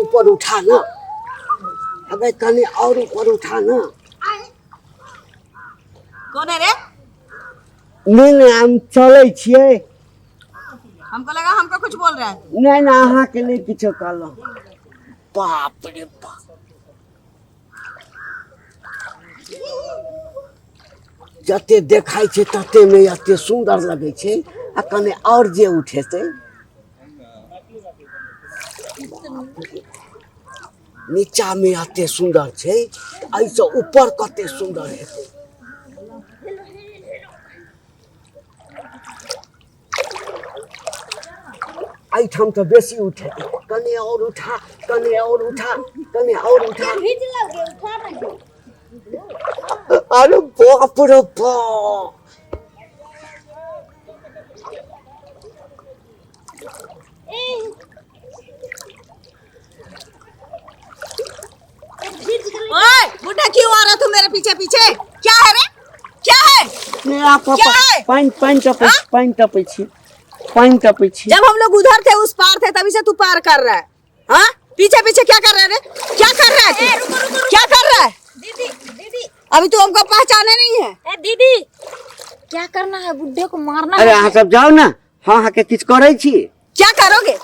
ऊपर उठा ना। अबे कने और ऊपर उठा ना। कौन है रे? नहि नहि, हम चलै छियै। हमको लगा हमको कुछ बोल रहा है। नहि नहि, अहाँके नहि किछो कहलहुँ। बाप रे बाप, जते देखाइ छै तते मे एते सुन्दर लगै छै, आ कने आओर जे उठेतै। नीचा मे एते सुन्दर छै, एहिसँ ऊपर कते सुन्दर हेतै। एहिठाम तऽ बेसी उठेतै। कने आओर उठा, कने आओर उठा, कने आओर उठा। अरे बाप रे बाप, ओए बुढ़ा, क्यों आ रहा तू मेरे पीछे पीछे? क्या है रे, क्या है? नहीं, आप क्या है? पानि, पानि टपै। हाँ? पानि टपै छी, पानि टपै छी। जब हम लोग उधर थे, उस पार थे, तभी से तू पार कर रहा है। हाँ, पीछे पीछे क्या कर रहा है रे? क्या कर रहा है तू? क्या कर रहा है? दीदी, दीदी। अभी तू हमको पहचाने नहीं है। ए दीदी, क्या करना है? बुढ़े को मारना अरे है। अहाँ सब जाउ ने, हाँ, अहाँके किछु करै छी। क्या करोगे?